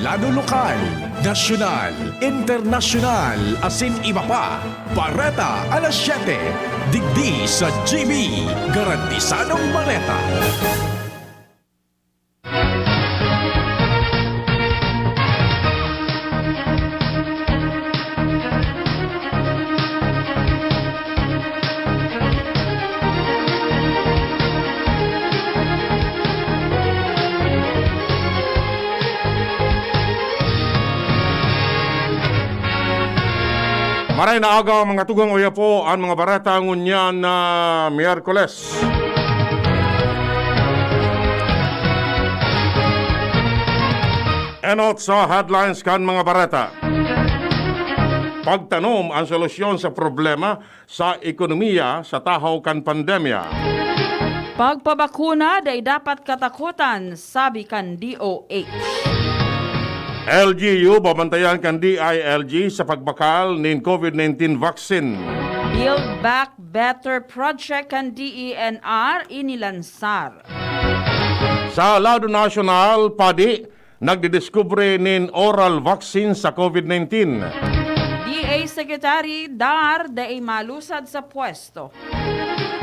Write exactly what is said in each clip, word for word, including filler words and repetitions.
Lado lokal, nasyonal, internasyonal, asin iba pa. Bareta alas siyete, digdi sa G B, garantisadong bareta. Maray na aga, mga tugang, oya po an mga bareta ngunyan na Miyerkules. Enot sa headlines kan mga bareta. Pagtanom an solusyon sa problema sa ekonomiya sa tahaw kan pandemya. Pagpabakuna dai dapat katakotan, sabi kan D O H. L G U babantayan kan D I L G sa pagbakal nin COVID nineteen vaccine. Build Back Better project kan D E N R inilansar. Sa lado nasyonal, padi nagdidiskubre nin oral vaccine sa COVID nineteen. D A Secretary Dar dai malusad sa pwesto.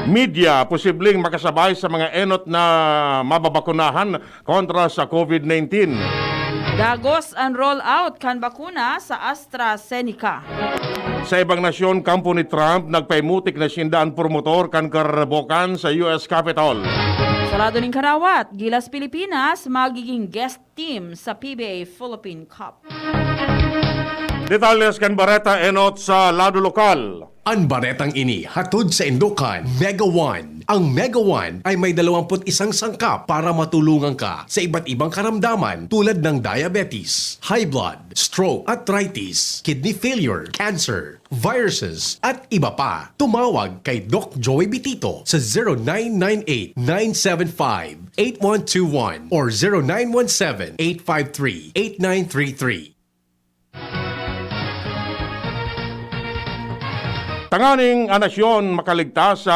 Media posibleng makasabay sa mga enot na mababakunahan kontra sa COVID nineteen. Dagos an rollout kan bakuna sa AstraZeneca. Sa ibang nasyon, kampo ni Trump nagpaimutik na sinda an promotor kan karabokan sa U S Capitol. Sa lado nin karawat, gilas Pilipinas magiging guest team sa P B A Philippine Cup. Detalles kan bareta enot sa lado lokal. An baretang ini hatod sa Indokan Mega One. Ang Mega One ay may dalawampu't isang sangkap para matulungan ka sa iba't ibang karamdaman tulad ng diabetes, high blood, stroke, arthritis, kidney failure, cancer, viruses, at iba pa. Tumawag kay Doc Joey Bitito sa zero nine nine eight, nine seven five, eight one two one or zero nine one seven, eight five three, eight nine three three. Tanganing an nasyon makaligtas sa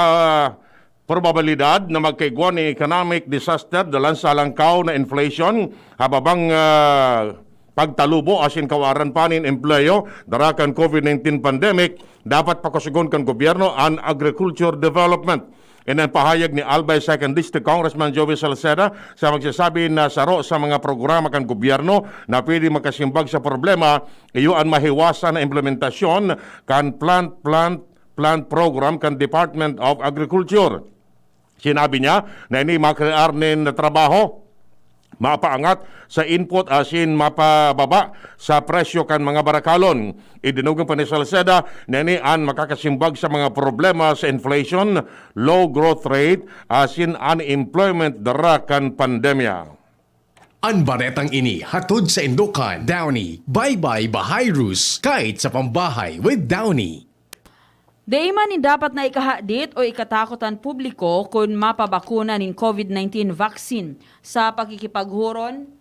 probabilidad na magkaigwa nin economic disaster dalan sa langkaw na inflation, hababang, ah, pagtalubo asin kawaran pa nin empleyo dara kan COVID nineteen pandemic, dapat pakosogon kan gobyerno an agriculture development. Ini an pahayag ni Albay Second District Congressman Joey Salceda sa pagsasabi na saro sa mga programa kan gobyerno na pwede makasimbag sa problema, iyo an mahiwasan na implementasyon kan Plant, Plant, Plant Program kan Department of Agriculture. Sinabi niya na ini makrear nin trabaho, mapaangat sa input asin mapababa sa presyo kan mga barakalon. Idinugang pa ni Salceda na ini an makakasimbag sa mga problema sa inflation, low growth rate, asin unemployment dara kan pandemya. An baretang ini hatod sa Indokan Downy. Bye-bye Bahayrus, kahit sa pambahay with Downy. Dai man nin dapat na ikahadit o ikatakot an publiko kun mapabakuna nin COVID nineteen vaccine. Sa pakikipaghuron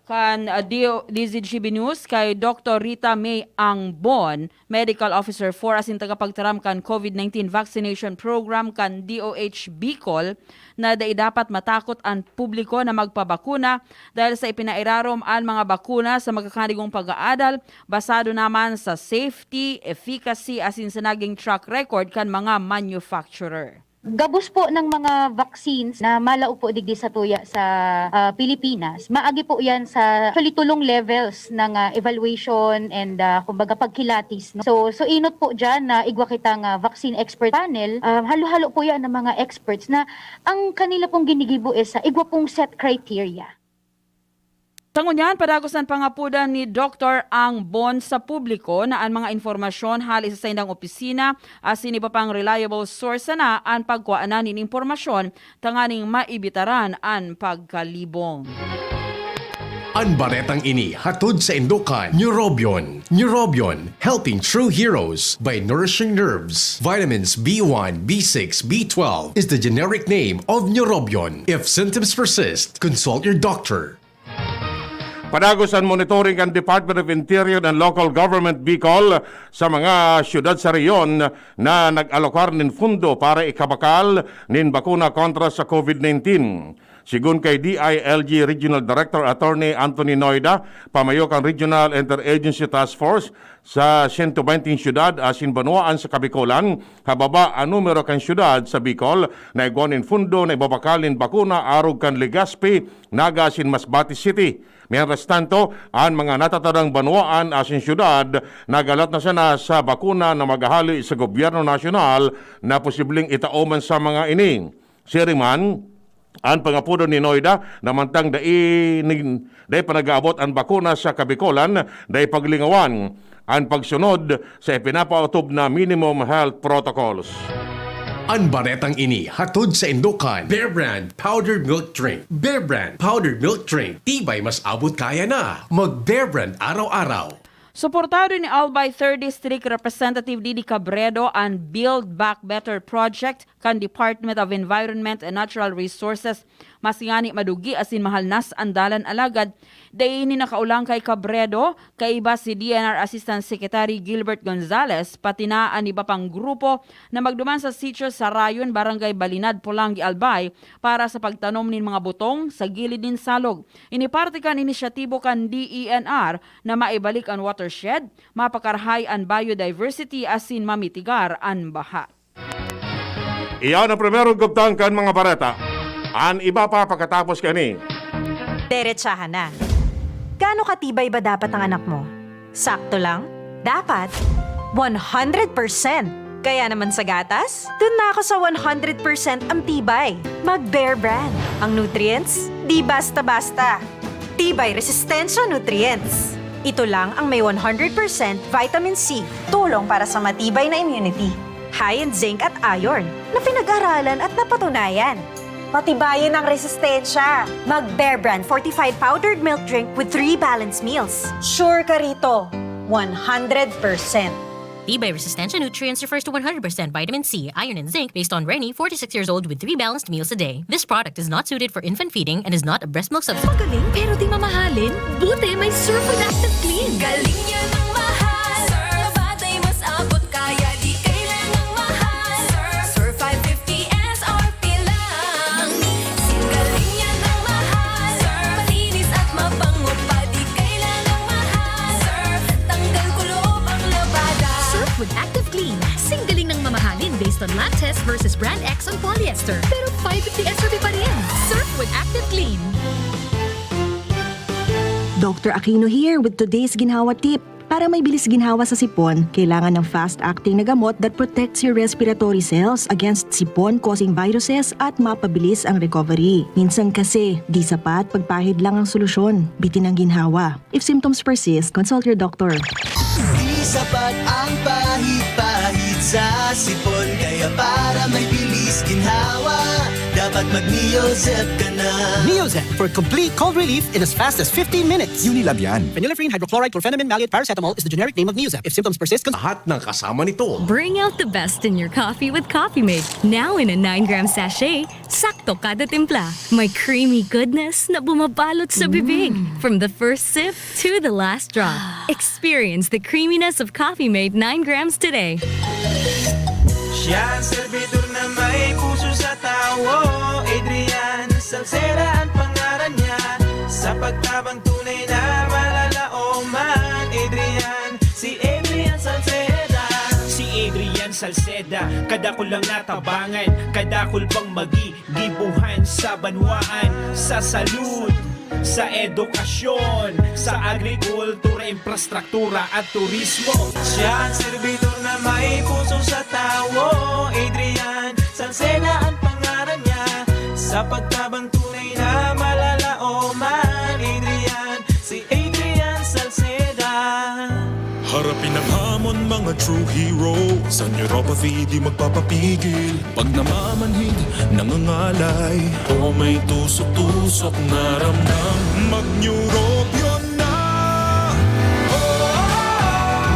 kan, ah, D O, D Z G B News kay Doktor Rita May Angbon, Medical Officer four asin tagapagtaram kan COVID nineteen Vaccination Program kan D O H Bicol, na dai dapat matakot an publiko na magpabakuna dahil sa ipinairarom an mga bakuna sa magkakanigong pag-aadal basado naman sa safety, efficacy asin sa naging track record kan mga manufacturer. Gabos po ng mga vaccines na malao po digdi sa tuya sa, ah, Pilipinas, maagi po yan sa actually tulong levels ng, ah, evaluation and, ah, kumbaga pagkilatis, no? So, so inot po dyan na igwa kitang, ah, vaccine expert panel, ah, halo-halo po yan ng mga experts na ang kanila pong ginigibo is, ah, igwa pong set criteria. Sa ngunyan, padagos an pangapodan ni Doktor Angbon sa publiko na an mga impormasyon hali sa saindang opisina asin iba pang reliable source sana an pagkuanan nin impormasyon tanganing maibitaran an pagkalibong. An baretang ini hatod sa Indokan Neurobion. Neurobion, helping true heroes by nourishing nerves. Vitamins B one, B six, B twelve is the generic name of Neurobion. If symptoms persist, consult your doctor. Padagos an monitoring kan Department of Interior and Local Government Bicol sa mga syudad sa rehiyon na nag-alokar nin fundo para ikabakal nin bakuna kontra sa COVID nineteen. Sigon kay D I L G Regional Director Attorney Anthony Noida, pamayo kan Regional Interagency Task Force sa sento bente syudad asin banwaan sa Kabikolan, hababa an numero kan syudad sa Bicol na igwa nin fundo na ibabakal nin bakuna arog kan Legazpi, Naga asin Masbate City. Mientras tanto, an mga natatadang banwaan asin syudad nagalat na sana sa bakuna na maghahali sa gobyerno nasyonal na posibleng itao man sa mga ini. Siring man, an pangapodon ni Noida na mantang dai nin, dai pa nag-aabot an bakuna sa Kabikolan, dai paglingawan an pagsunod sa ipinapaotob na minimum health protocols. An baretang ini hatod saindo kan Bear Brand Powdered Milk Drink. Bear Brand Powdered Milk Drink, tibay mas abot kaya na. Mag Bear Brand araw-araw. Suportado ni Albay Third District Representative Didi Cabredo an Build Back Better Project kan Department of Environment and Natural Resources. Mas ngani madugi asin mahalnas an dalan, alagad dai ini nakaulang kay Cabredo, kaiba si D N R Assistant Secretary Gilbert Gonzales, pati na an iba pang grupo na magduman sa sitio Sarayon, Barangay Balinad, Polangui, Albay para sa pagtanom nin mga butong sa gilid nin salog. Ini parte kan inisyatibo kan D E N R na maibalik an watershed, mapakarahay an biodiversity asin mamitigar an baha. Iyan ang primerong kabtang kan mga bareta. An iba pa pakatapos kani. Deretsahan na. Gaano katibay ba dapat ang anak mo? Sakto lang? Dapat? One hundred percent! Kaya naman sa gatas, dun na ako sa one hundred percent ang tibay. Mag Bear Brand. Ang nutrients, di basta-basta. Tibay Resistensya Nutrients. Ito lang ang may one hundred percent vitamin C, tulong para sa matibay na immunity. High in zinc at iron, na pinag-aralan at napatunayan. Patibayin ang resistensya. Mag Bear Brand fortified powdered milk drink with three balanced meals. Sure ka rito, one hundred percent. Tibay Resistensya Nutrients refers to one hundred percent vitamin C, iron, and zinc based on Reni, forty-six years old, with three balanced meals a day. This product is not suited for infant feeding and is not a breast milk substitute. Magaling pero di mamahalin? Buti may Surf with Active Clean. Galing niya ng mahal. Surf, batay mas abot kaya di kailangang mahal. Surf, Surf five fifty S R P lang. Singgaling niya ng mahal. Surf, malinis at mabango pa di kailangang mahal. Surf, tanggal kulob ang labada. Surf with Active Clean. Singgaling ng mamahalin based on lab test versus brand X on polyester. Pero five fifty S R P pa rin. Surf with Active Clean. Doctor Aquino here with today's ginhawa tip. Para may bilis ginhawa sa sipon, kailangan ng fast-acting na gamot that protects your respiratory cells against sipon-causing viruses at mapabilis ang recovery. Minsan kasi, di sapat pagpahid lang ang solusyon. Bitin ang ginhawa. If symptoms persist, consult your doctor. Di sapat ang pahid-pahid sa sipon. Kaya para may bilis ginhawa, dapat mag-Neozep ka na. Neozep for complete cold relief in as fast as fifteen minutes. Unilab yan. Phenylephrine hydrochloride chlorphenamine maleate paracetamol is the generic name of Neozep. If symptoms persist, cons- Lahat ng kasama nito. Bring out the best in your coffee with Coffee Mate. Now in a nine gram sachet, sakto kada timpla. May creamy goodness na bumabalot sa bibig. From the first sip to the last drop. Experience the creaminess of Coffee Mate nine grams today. Siya ang servidor na may puso sa tawo. Adrian Salceda ang pangaran niya. Sa pagtabang tunay na malalaoman. Adrian, si Adrian Salceda. Si Adrian Salceda, kadakul lang natabangan, kadakul pang magigibuhan sa banwaan, sa salud, sa edukasyon, sa agrikultura, infrastruktura at turismo. Siya ang servidor na may puso sa tawo. Adrian Salceda ang pangaran niya. Sa pagtabang tunay na malalaoman. Adrian, si Adrian Salceda. Harapin ang hamon, mga true hero. Sa neuropathy, di magpapapigil. Pag namamanhid, nangangalay, o may tusok-tusok na ramdam, mag-Neurobion na! Oh,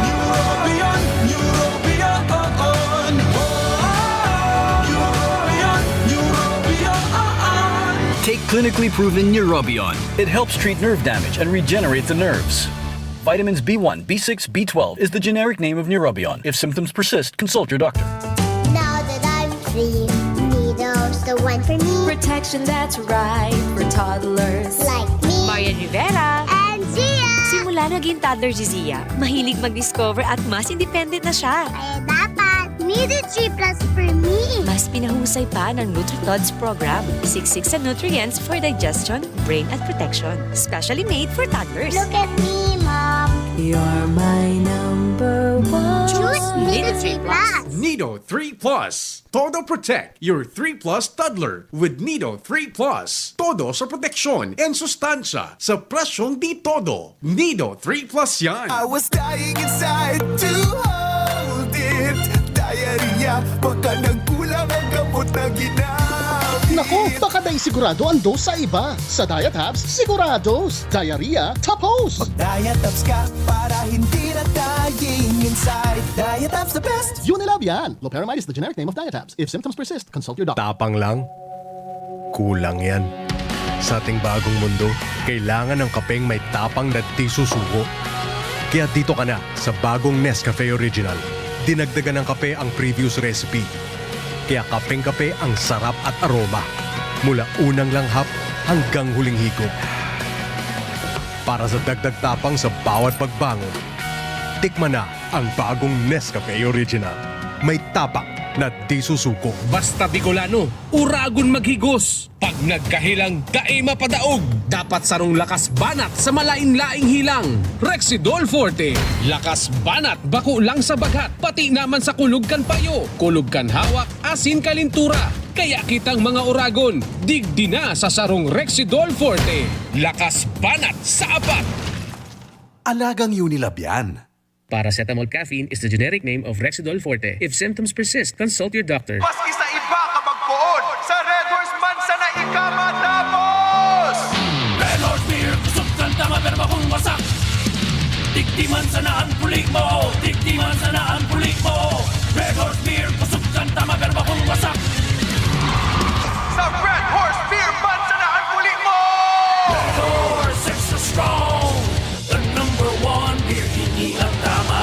Neurobion, Neurobion, oh, oh. Neurobion, Neurobion, oh, oh. Take clinically proven Neurobion. It helps treat nerve damage and regenerate the nerves. Vitamins B one, B six, B twelve is the generic name of Neurobion. If symptoms persist, consult your doctor. Now that I'm free, needles The one for me. Protection that's right for toddlers. Like me. Marian Rivera. And Zia. Simula naging toddler si Zia, mahilig mag-discover at mas independent na siya. Kaya dapat, Nido three plus for me. Mas pinahusay pa ng NutriTods program. Siksik sa nutrients for digestion, brain at protection. Specially made for toddlers. Look at me, Mom. You're my number one. Choose Nido three plus. Nido three plus. Todo Protect, your three plus toddler with Nido three plus. Todo sa proteksyon and sustansya sa presyong di todo. Nido three plus yan. I was dying inside to hold it. Diarrhea, baka nagkulang ang gamot na ginamit. Naku, baka dai sigurado ang dose sa iba. Sa Diatabs, sigurados. Diarrhea, tapos! Diatabs ka para hindi na dying inside. Diatabs the best. Unilab yan! Loperamide is the generic name of Diatabs. If symptoms persist, consult your doctor. Tapang lang? Kulang yan. Sa ating bagong mundo, kailangan ng kapeng may tapang na di susuko. Kaya dito ka na sa bagong Nescafe Original. Dinagdagan ng kape ang previous recipe. Kaya kapeng-kape ang sarap at aroma. Mula unang langhap hanggang huling higop. Para sa dagdag tapang sa bawat pagbangon, tikman na ang bagong Nescafe Original. May tapang na di susuko. Basta Bicolano, uragon maghigos. Pag nagkahilang, dai mapadaog. Dapat sarong lakas banat sa malain-laing hilang. Rexidol Forte. Lakas banat bako lang sa baghat, pati naman sa kulog kan payo, kulog kan hawak, asin kalintura. Kaya kitang mga uragon, digdi na sa sarong Rexidol Forte. Lakas banat sa apat. Alagang Unilab yan. Paracetamol caffeine is the generic name of Rexidol Forte. If symptoms persist, consult your doctor. Maski sa iba ka magpoon, sa Red Horse man sana ika matapos! Red Horse Beer, kusog kan tama pero bakong wasak. Digdi man sana ang puli mo, digdi man sana ang puli mo. Red Horse Beer, kusog kan tama pero bakong wasak. Sa Red Horse Beer man sana ang puli mo! Red Horse, extra strong. The number one beer, ini ang tama.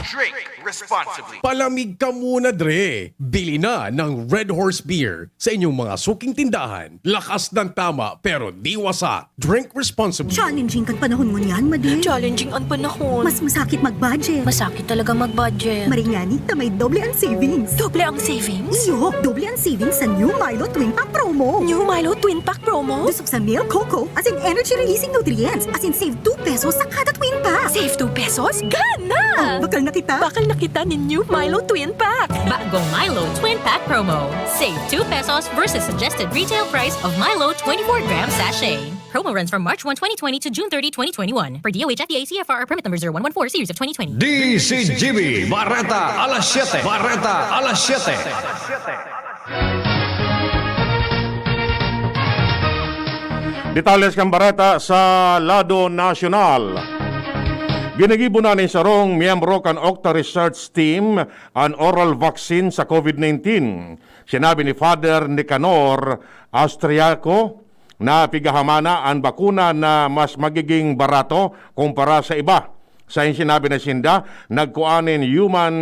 Drink responsibly. Palamig ka muna, Dre! Bili na ng Red Horse Beer sa inyong mga suking tindahan. Lakas ng tama pero di wasak. Drink responsibly. Challenging kan panahon ngunyan, Madi. Challenging ang panahon. Mas masakit mag-budget. Masakit talaga mag-budget. Maringani na may doble ang savings. Doble ang savings? Iyo, doble ang savings sa New Milo Twin Pack Promo. New Milo Twin Pack Promo? Busog sa milk, cocoa, as in energy-releasing nutrients, as in save two pesos sa kada twin pack. Save two pesos? Gana! Oh, bakal na kita. Bakal na kita nin New Milo Twin Pack. Bagong Milo Twin Pack Promo. Save two pesos versus suggested retail price of Milo twenty-four gram sachet. Promo runs from March one, twenty twenty to June thirty, twenty twenty-one. Per D O H F D A C F R permit number zero one one four series of twenty twenty. D C G B, Bareta alas siyete. Bareta alas siyete. Detalles kan bareta sa lado nasyonal. Ginigibo na nin sarong miyembro kan Octa Research Team an oral vaccine sa COVID nineteen. Sinabi ni Father Nicanor Austriaco na pigahamana an bakuna na mas magiging barato kumpara sa iba. Sain sinabi na sinda, nagkua nin human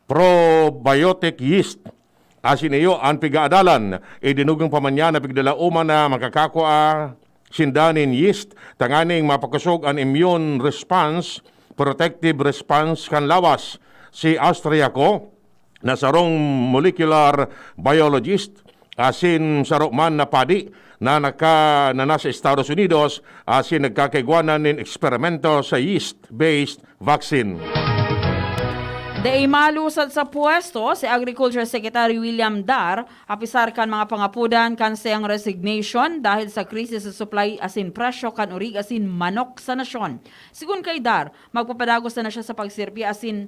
probiotic yeast. Asin iyo an pigaadalan. Idinugang pa man niya na pigdalaoman na makakakua sinda nin yeast tanganing mapakosog an immune response, protective response kan lawas. Si Austriaco, na sarong molecular biologist, asin saro man na padi na naka, na nasa Estados Unidos, asin nagkakaigwanan nin eksperimento sa yeast-based vaccine. Dai malusad sa pwesto si Agriculture Secretary William Dar, apisar kan mga pangapodan kan saiyang resignation dahil sa krisis sa supply asin presyo kan urig asin manok sa nasyon. Sigon kay Dar, magpapadagos sana siya sa pagserbi asin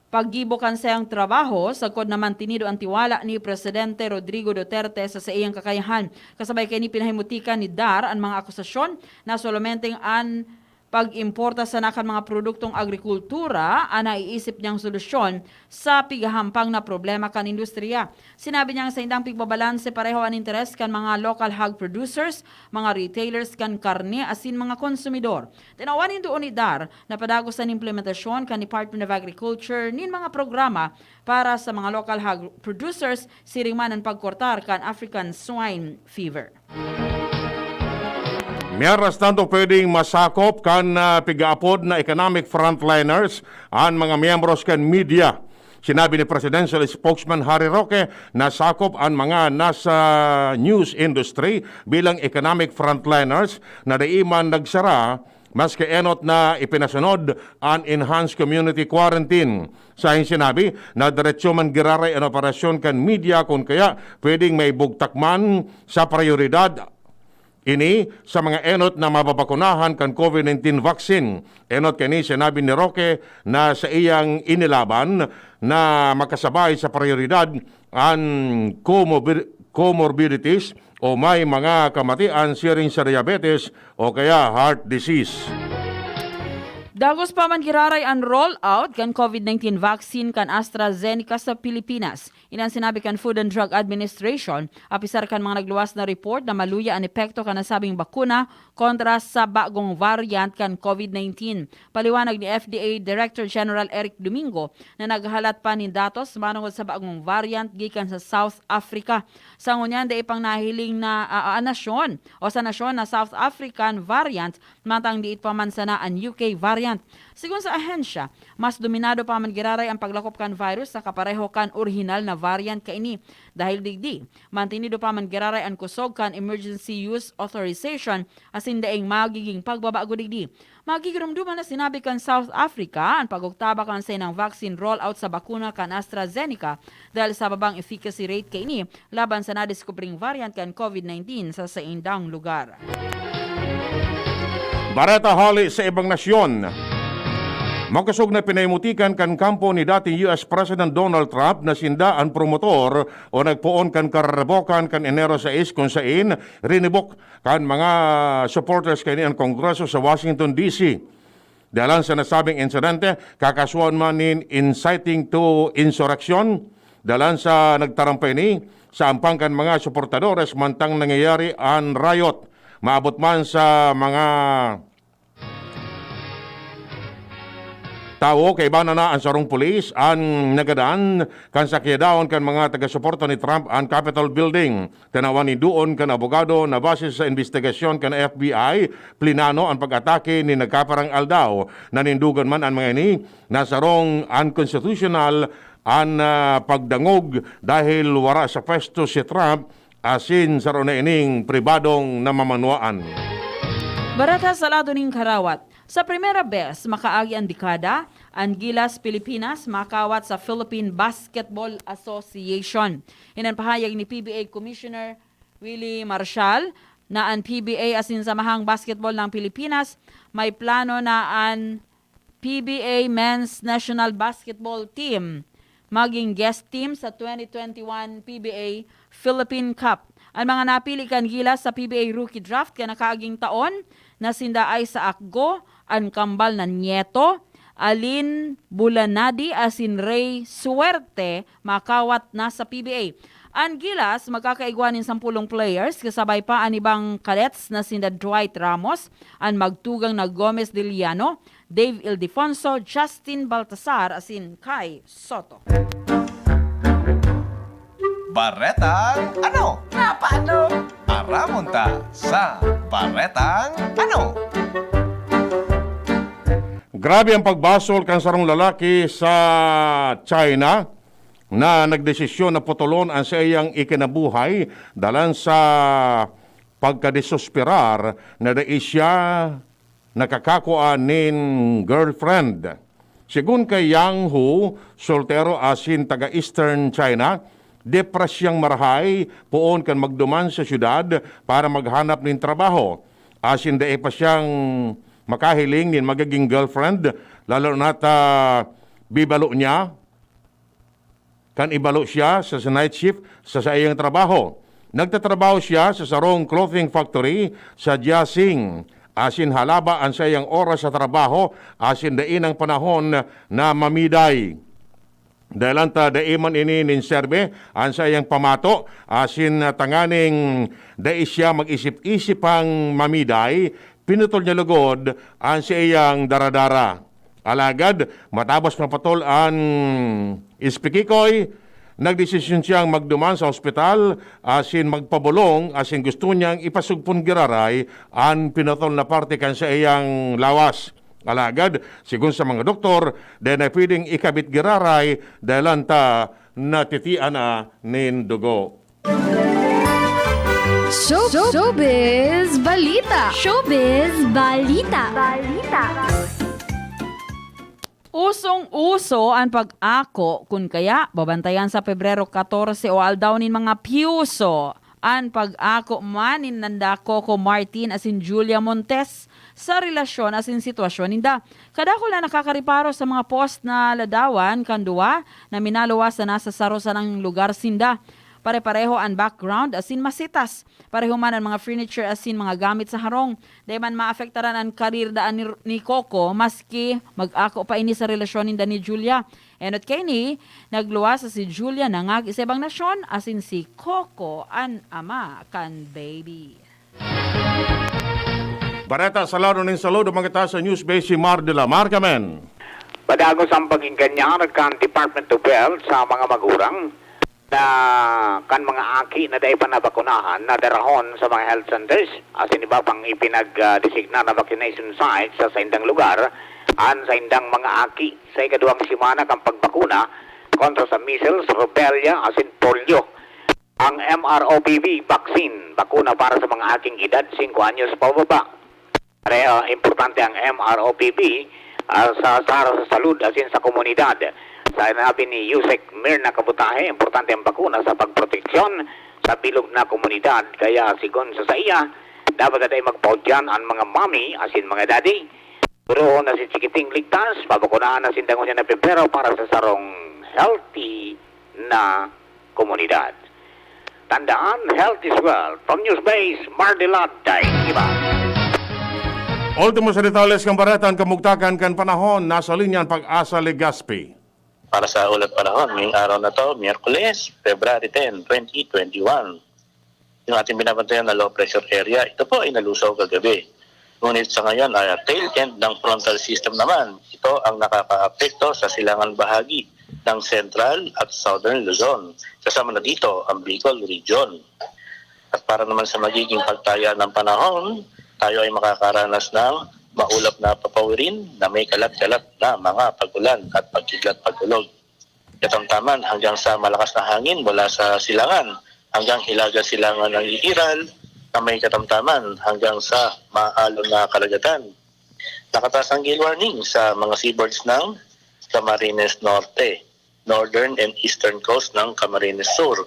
paggibo kan saiyang trabaho, sagkod na mantinido an tiwala ni Presidente Rodrigo Duterte sa saiyang kakayahan. Kasabay kaini, pinahimutikan ni Dar an mga akusasyon na solamente an pag-importa sana kan mga produktong agrikultura an naiisip niyang solusyon sa pigahampang na problema kan industriya. Sinabi niyang sa indang pigbabalanse pareho an interes kan mga local hog producers, mga retailers kan karne asin mga konsumidor. Tinawan nin duon ni Dar na padagos an implementasyon kan Department of Agriculture nin mga programa para sa mga local hog producers, siring man an pagkortar kan African Swine Fever. Mientras tanto, pwedeng masakop kan ah, pigaapod na economic frontliners an mga miyembros kan media. Sinabi ni Presidential Spokesman Harry Roque na sakop an mga nasa news industry bilang economic frontliners na dai man nagsara maski enot na ipinasunod an enhanced community quarantine. Sa sinabi na diretso man giraray an operasyon kan media kun kaya pwedeng maibugtak man sa prayoridad ini sa mga enot na mababakunahan kan COVID nineteen vaccine. Enot kani sinabi ni Roque na sa iyang inilaban na makasabay sa prayoridad an comorbi- comorbidities o may mga kamatian siring sa diabetes o kaya heart disease. Dagos pa man giraray an rollout kan COVID nineteen vaccine kan AstraZeneca sa Pilipinas. Inan sinabi kan Food and Drug Administration, apisar kan mga nagluwas na report na maluya an epekto kan nasabing bakuna kontra sa bagong variant kan COVID nineteen. Paliwanag ni F D A Director General Eric Domingo na naghalat pa nin datos manongod sa bagong variant gikan sa South Africa. Sa ngunyan, dai pang nahiling na ah, ah, nasyon o sa nasyon na South African variant, mantang diit pa man sana an U K variant. Sigon sa ahensya, mas dominado pa man giraray ang paglakop kan virus sa kapareho kan orihinal na variant kaini. Dahil digdi, mantinido pa man giraray an kusog kan emergency use authorization asin daing magiging pagbabago digdi. Magigiromdoman na sinabi kan South Africa an pag-oktaba kan sainang vaccine rollout sa bakuna kan AstraZeneca dahil sa babang efficacy rate kaini laban sa nadiskubring variant kan COVID nineteen sa saindang lugar. Bareta hali sa ibang nasyon. Makosog na pinaimutikan kan kampo ni dating U S President Donald Trump na sinda an promotor o nagpoon kan karebokan kan Enero sais, kun sain rinibok kan mga supporters kaini an Kongreso sa Washington, D C. Dalan sa nasabing insidente, kakasuhan man nin inciting to insurrection. Dalan sa nagtarampay ini sa ampang kan mga suportadores mantang nangyayari an riot. Maabot man sa mga tawo, kaiba na na an sarong pulis an nagadan kan sakyadaon kan mga taga-suporta ni Trump an Capitol Building. Tinawan nin duon kan abogado na base sa imbestigasyon kan F B I, plinano an pag-atake nin nagkaparang aldaw. Nanindogan man an mga ini na sarong unconstitutional an ah, pagdangog dahil wara sa pwesto si Trump asin saro na ining pribadong namamanwaan. Bareta sa lado nin karawat. Sa primera bes, makaagi an dekada, an Gilas Pilipinas makawat sa Philippine Basketball Association. Inan pahayag ni P B A Commissioner Willie Marshall na an P B A asin Samahang Basketball ng Pilipinas may plano na an P B A Men's National Basketball Team maging guest team sa twenty twenty-one P B A Philippine Cup. An mga napili kan Gilas sa P B A Rookie Draft kan nakaaging taon na sinda Isaac Go, an kambal na Nieto, Alin Bulanadi asin Ray Suerte makawat na sa P B A. An Gilas magkakaigwa nin sampulong players kasabay pa an ibang cadets na sinda Dwight Ramos, an magtugang na Gomez Diliano, Dave Ildefonso, Justin Baltasar asin Kai Soto. Baretang ano? Napaano? Aramon ta sa Baretang ano? Grabe ang pagbasol kan sarong lalaki sa China na nagdesisyon na putolon ang saiyang ikinabuhay dalan sa pagkadesesperar na dai siya nakakakua nin girlfriend. Sigon kay Yang Hu, soltero asin taga Eastern China, depres siyang marahay poon kan magduman sa syudad para maghanap nin trabaho. Asin dai pa siyang makahiling nin magiging girlfriend, lalo na ta bibalo niya kan ibalo siya sa, sa night shift sa saiyang trabaho. Nagtatrabaho siya sa sarong clothing factory sa Jiaxing, asin halaba an saiyang oras sa trabaho asin dai nang panahon na mamiday. Dahelan ta dai man ini nin serbi an saiyang pamato, asin tanganing dai siya mag-isip-isip pang mamiday, pinutol niya lugod an saiyang daradara. Alagad, matapos maputol an ispikikoy, nagdesisyon siyang magduman sa ospital asin magpabolong asin gusto niyang ipasugpon giraray an pinutol na parte kan saiyang lawas. Alagad, sigon sa mga doktor, dai na pwedeng ikabit giraray dahelan ta natitian na nin dugo. Show, Showbiz Balita. Showbiz Balita. Balita. Usong-uso an pag-ako, kun kaya, babantayan sa Pebrero katorse o Aldaw nin mga Piyuso. An pag-ako man nin nanda Coco Martin asin Julia Montes sa relasyon asin sitwasyon ninda. Kadakul na nakakareparo sa mga post na ladawan kan duwa na minaluwas na nasa saro sanang lugar sinda. Pare-pareho an background asin masitas. Pareho man an mga furniture asin mga gamit sa harong. Dai man maapektaran an karir daan ni, ni Coco, maski mag-ako pa ini sa relasyon ninda ni Julia. Enot kaini, nagluwas si Julia nangagi sa ibang nasyon, asin si Coco an ama kan baby. Bareta sa lado nin saludo, mga ta sa News Base si Mar de la Marcamen. Padagos ang pag-enganyar kan Department of Health sa mga magurang na kan mga aki na dai pa nabakunahan na darahon sa mga health centers asin iba pang ipinagdesignar na vaccination sites sa saindang lugar an saindang mga aki sa ikaduwang semana kan pagbakuna kontra sa measles, rubella asin polio. Ang M R O P V vaccine, bakuna para sa mga aking edad singko anyos pababa. Pareho importante ang M R O P V ah, sa, sa, sa salud asin sa komunidad. Sa sinabi ni Yusek Mirna Kabutahe, importante ang bakuna sa pagproteksyon sa bilog na komunidad. Kaya sigon sa saiya, dapat na dai magpaudyan an mga mommy asin mga daddy. Durohon na si Chikiting ligtas, pabakunahan na sinda ngunyan na Pebrero para sa sarong healthy na komunidad. Tandaan, health is wealth. From Newsbase, Mardelat Daingiba. Ultimo sa detalles kan bareta, an kamugtakan kan panahon, nasa linya an Pag-asa Legazpi. Para sa ulat panahon ngayong araw na to, Miyerkules, February ten, twenty twenty-one. Yung ating binabantayan na low pressure area, ito po ay nalusaw kagabi. Ngunit sa ngayon ay tail end ng frontal system naman. Ito ang nakakaapekto sa silangan bahagi ng Central at Southern Luzon. Kasama na dito ang Bicol Region. At para naman sa magiging pagtaya ng panahon, tayo ay makakaranas ng maulap na papawirin na may kalat-kalat na mga pag-ulan at pagkidlat pag-ulog. Katamtaman hanggang sa malakas na hangin mula sa silangan hanggang hilaga silangan ng Iiral na may katamtaman hanggang sa maalon na karagatan. Nakataas ang gale warning sa mga seaboards ng Camarines Norte, northern and eastern coast ng Camarines Sur,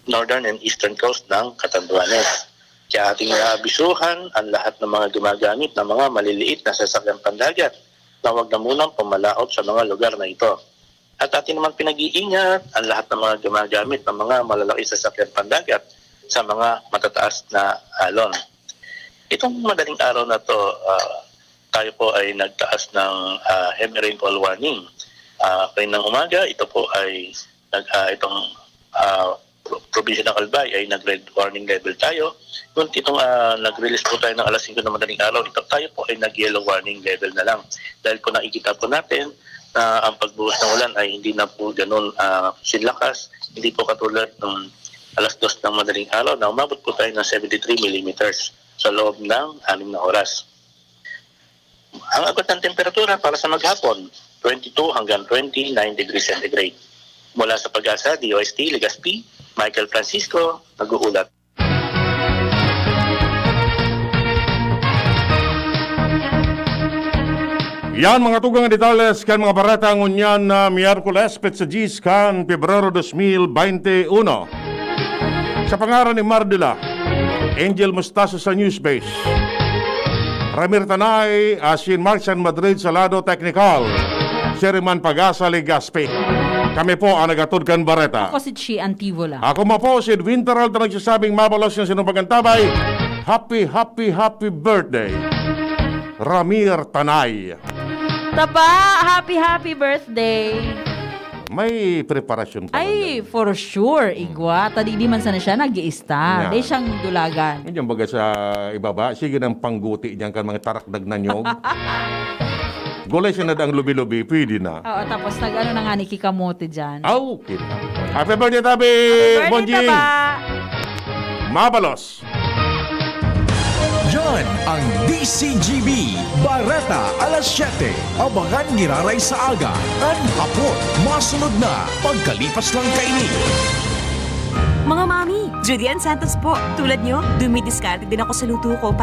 northern and eastern coast ng Catanduanes. Kaya ating inaabisuhan ang lahat ng mga gumagamit ng mga maliliit na sasakyang pandagat na huwag na munang pumalaot sa mga lugar na ito. At atin naman pinag-iingat ang lahat ng mga gumagamit ng mga malalaking sasakyang pandagat sa mga matataas na alon. Itong madaling araw na to, ah, tayo po ay nagtaas ng ah, heavy rainfall warning. Ah, kaninang umaga, ito po ay nag, ah, itong ah, pro- probinsya ng Albay ay nag-red warning level tayo. Ngunit itong ah, nag-release po tayo ng alas singko ng madaling araw, ito tayo po ay nag-yellow warning level na lang. Dahil po nakikita po natin na ang pagbuhos ng ulan ay hindi na po ganun ah, sinlakas. Hindi po katulad ng alas dos ng madaling araw na umabot po tayo ng seventy-three millimeters sa loob ng anim na oras. Ang agwat ng temperatura para sa maghapon, twenty-two hanggang twenty-nine degrees centigrade. Mula sa Pag-asa, D O S T, Legazpi, Michael Francisco, nag-uulat. Yan mga tugang detalles kan mga bareta ngunyan na Miyerkules, petsa diyes kan Pebrero dos mil baynte uno. Sa pangaran ni Mardila, Angel Mostazo sa Newsbase, Ramir Tanay, asin Mark San Madrid sa lado teknikal, Sherman Pagasa Legaspi. Kami po ang nagatod kan bareta. Ako si Chi Antivola. Ako man po si Edwin Peralta, nagsasabing mabalos yung sinumpagan tabay. Happy, happy, happy birthday! Ramir Tanay. Taba, happy, happy birthday. May preparasyon pa Ay, for sure, igwa. Tadi di man sana siya nag-i-star. Yan. Di siyang dulagan. Yan baga sa ibaba, sige ng pangguti diyan kan mga tarakdag na nyog. Gulay siya na daang lubi-lubi, pwede na. Oo, tapos nag-ano na nga ni kikamote dyan. Ah, okay na. Happy birthday, Tabi! Birthday, Bonjing! Taba! Mabalos! Yan ang D C G B, Bareta, alas siyete. Abangan giraray sa aga, an hapon, masunod na, pagkalipas lang kaini. Mga mami, Judy Ann Santos po. Tulad nyo, dumidiskarte din ako sa luto ko para